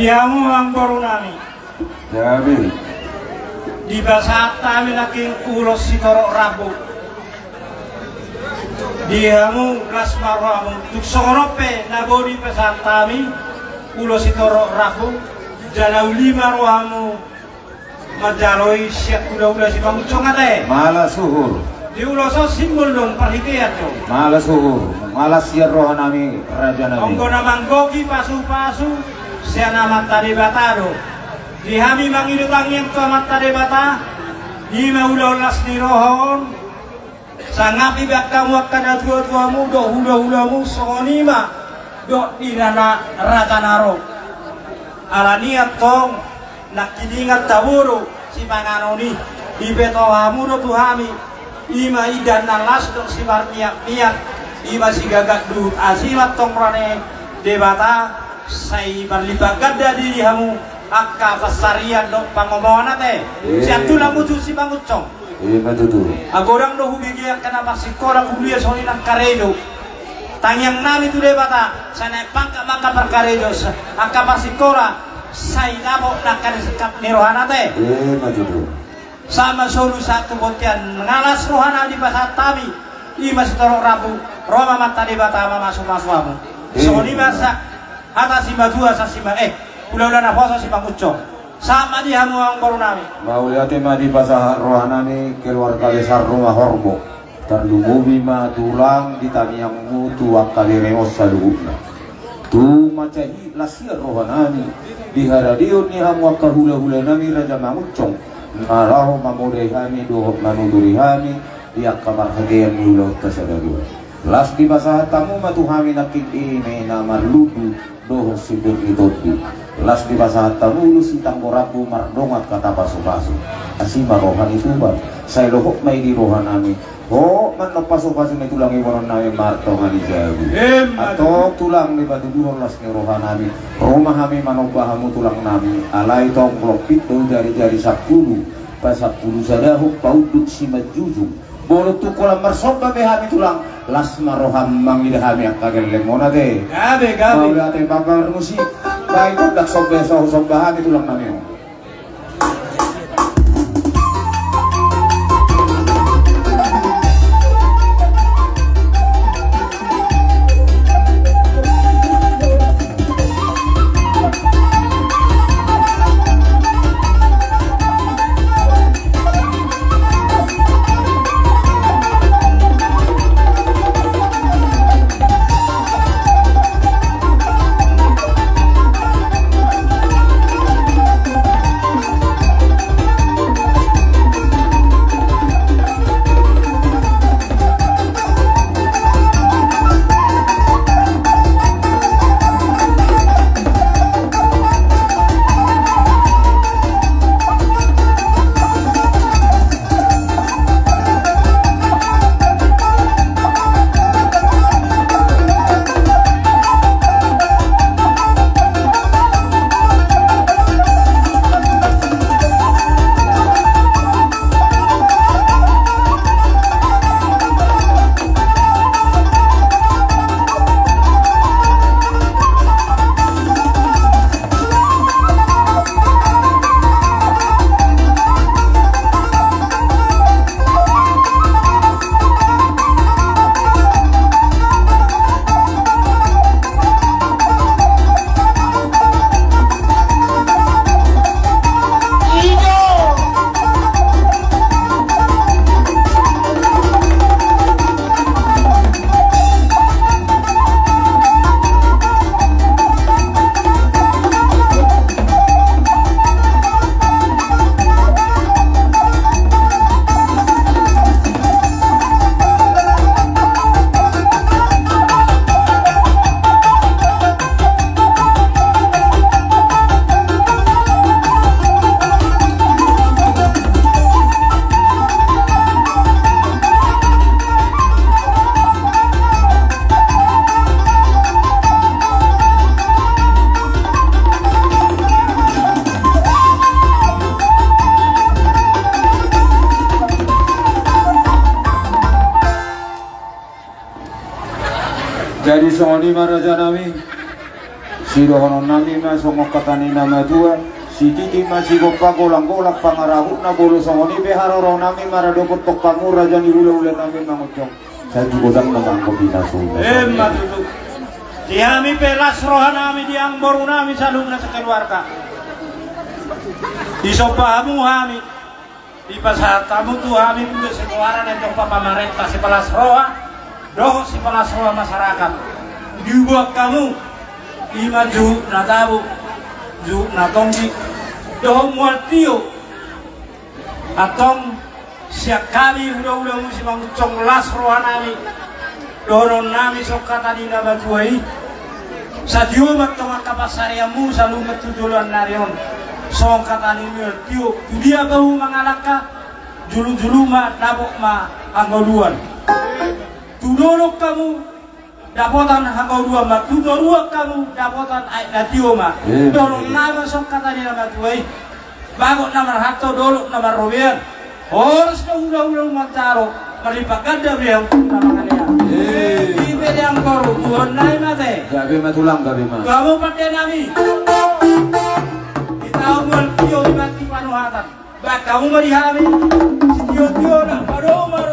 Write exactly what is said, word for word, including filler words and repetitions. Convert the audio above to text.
Di hamu amangboru nami. Jadi. Dipasahat hami nangkin ulos sitorop rambu. Di hamu las ma rohamu. Tung songon on pe na boi dipasahat hami ulos sitorop rambu. Jala uli ma rohamu manjalo i sian hulahula Simangunsong ate. Malas suhur. Di ulos on simbol do, parhitean do. Malas suhur. Malas sian roha nami raja nami. Anggo na manggohi pasupasu sian Amanta Debata do. Di hami mangido tangiang tu Amanta Debata, i ma ulaon las ni roha on. Sangapi be angka hamu angka natuatuamu dohot hulahulamu, songon i ma dohot di na raja na ro. Alani antong nangkiningan tabo do sipanganon i, dipeto hamu do tu hami. I ma indahan na las dohot simarmiakmiak, i ma sigagat duhut asi ma antong roha ni Debata, sai marlipat ganda di hamu angka pansarian dohot pangomoan ate. Sian tulangmu tu Simangunsong. Ima tutu. Anggo ndang do hubege angka na marsikola, kuliah, songon i nang karejo. Tangiang nami tu Debata, sai naek pangkat ma angka parkarejo, angka marsikola, sai dapot angka na singkat ni rohana ate. Ima tutu. Sahat ma solu sahat tu bontean, nga las rohana dipasahat hami, i ma sitorop rambu, ro ma Amanta Debata mamasumasu hamu. Songon i ma sa hata simatua, sa sima, eh, hulahula naposo Simangunsong. Sahat ma di hamu amangboru nami. Mauliate ma dipasahat roha nami keluarga besar Rumah Horbo. Tarlumobi ma tulang di tangiangmu tu angka berengmu saluhutna. Tung mansai las sian roha nami di haradeon ni hamu angka hulahula nami Raja Mangunsong, na laho mamodai hami dohot manuturi hami di angka parhatean ni ulaonta sadari on. Las dipasahat hamu ma tu hami nangkin i ma na marlundu dohot sipir ni tondi. Las dipasahat hamu ulos sitanggo rambu mardongan hata pasupasu. Asi ma roha ni Tuhan, sai lohot ma i di roha nami. Ho, manang pasupasu ni tulang ibonon nami martonga ni jabu. Antong tulang ni Batuduhon, las ni roha nami. Ro ma hami manomba hamu tulang nami. Alai tong lompit do jarijari sampulu, pasampulu sadahon paunduk simanjujung. Molo tung holan marsomba be hami tulang, las ma roham mangida hami angka gellengmon ate. Gabe, gabe. Mauliate, Bang Parmusik. Baen gondang somba, so somba hami tulang nami on. Jadi songon i ma raja nami. Sidohonon nami ma songon hata ni na matua, sititi ma sigompa, golang-golang pangarahutna, molo songon i pe haroro nami maradophon tong hamu raja ni hula-hula nami Manguncong. Sai tu godang ma anggo pinasu. Emma tutu. Di hami pe las roha nami di amangboru nami saluhutna sakeluarga. Disomba hamu hami. Dipasahat hamu tu hami muse saluhutna antong pamarenta sipalas roha dohot sipalas roha masyarakat. Diboan hamu ima juhut na tabo, juhut na tonggi dohot mual tio. Antong sian hami hula-hula muse Manguncong las roha nami. Dohonon nami songon hata ni na matua i. Satio ma antong angka pansarianmu saluhutna tu joloan ni ari on. Songon hata ni na matua i, tu dia pe hamu mangalangka, julu-julu ma dapot ma hangoluan. Tu dolok hamu dapotan hangoluan ma, tu toruan hamu dapotan aek na tio ma. Dohonon nami songon hata ni na matua i. Bagot na marhalto, dolok na marrobean. Horas do hula-hula manjalo, marlipat ganda be hamu na mangalean. Di pe di amangboru, tuhonon nami ma ate. Gabe ma tulang, gabe ma. Gabe ma pande nami. Di taon mual tio di batu panuhatan. Bahen hamu ma di hami sitio-tio na madoma.